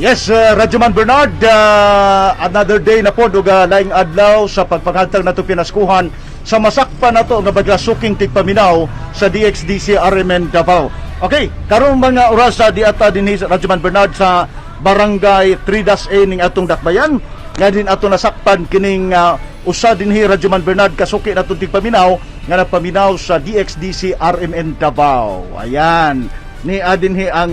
Yes, Radyoman Bernard, another day na po, duga laing adlaw sa pagpanghatag nato pinaskuhan sa masakpan nato nga baglasuking tigpaminaw sa DXDC RMN Davao. Okay, karong mga orasa di ata dinhi sa Radyoman Bernard sa Barangay 3-A ning atong dakbayan nga din ato nasakpan kining usa dinhi, Radyoman Bernard, kasuki natong tigpaminaw nga napaminaw sa DXDC RMN Davao. Ayan, ni dinhi ang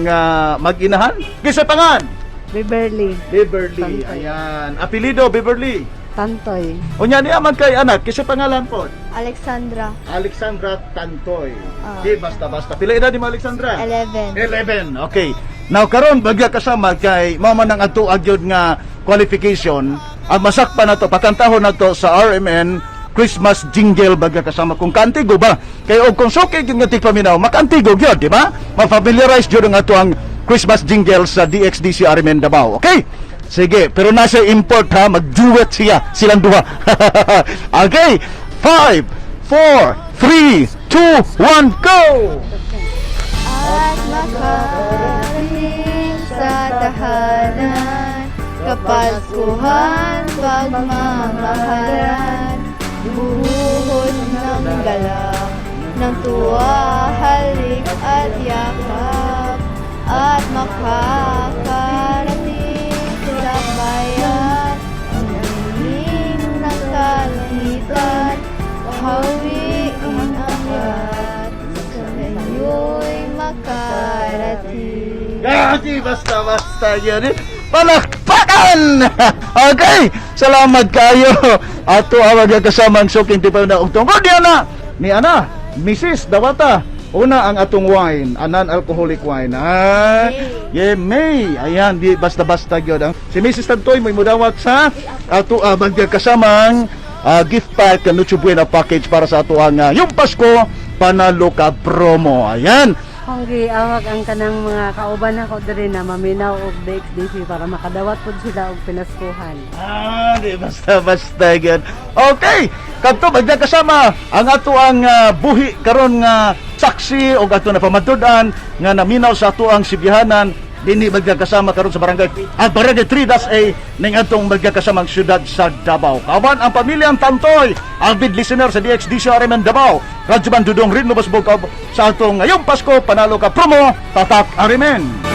mag-inahan. Kinsa pangan? Beverly. Beverly. Tantoy. Ayan. Apelido, Beverly? Tantoy. Unya niya man kay anak, kinsa pangalan po? Alexandra. Alexandra Tantoy. Ah. Di basta-basta. Pila edad ni mo, Alexandra? 11. 11. Okay. Now karon bagya kasama kay mama ng ato agyod nga qualification ang masakpan nato pakantahon nato sa RMN Christmas jingle bagya kasama kung kantigo ba kay og kung suki gyud nga tigpaminaw makantigo gyud, di ba? Ma-familiarize gyud ang ato ang Christmas jingle sa DXDC RMN Davao. Okay. Sige, pero nasa import ha, mag-duet siya, silang duha. Okay, 5, 4, 3, 2, 1, go! At makarating sa tahanan, Kapaskuhan, pagmamahalan, buhos ng galak, ng tuwa, halik at yakap, at makakarating sa bayan, ang hiling ng kalangitan, hawiin ang at sa iyo'y makarating. Gagi, basta-basta yan eh. Palakpakan! Okay, salamat kayo. Ato awag ang kasama ang suking tipo na ug tungkol niya na ni ana, Mrs. Dawata. Una ang atong wine, a non-alcoholic wine. Ah, yeah, May. Ayan, di basta-basta gyud. Si Mrs. Tantoy mo mudawat sa ato bagya kasamang gift pack, Noche Buena package para sa ato ang yung Pasko Panalo Ka promo. Ayan. Kung giawag ang kanang mga kauban nako diri na maminaw og DXDC para makadawat pud sila og pinaskuhan. Ah, di basta-basta yan. Okay, kadto bagda kasama ang ato ang buhi karon nga saksi og ato na pamatud-an nga naminaw sa ato ang sibihanan dinhi bagda kasama karon sa barangay at barangay 3-A ning atong bagda kasamang syudad sa Davao. Kauban ang pamilyang Tantoy, avid listener sa DXDC RMN Davao. Radyo Dudong Rinlo Basbog sa atong ngayong Pasko Panalo Ka promo, Tatak RMN.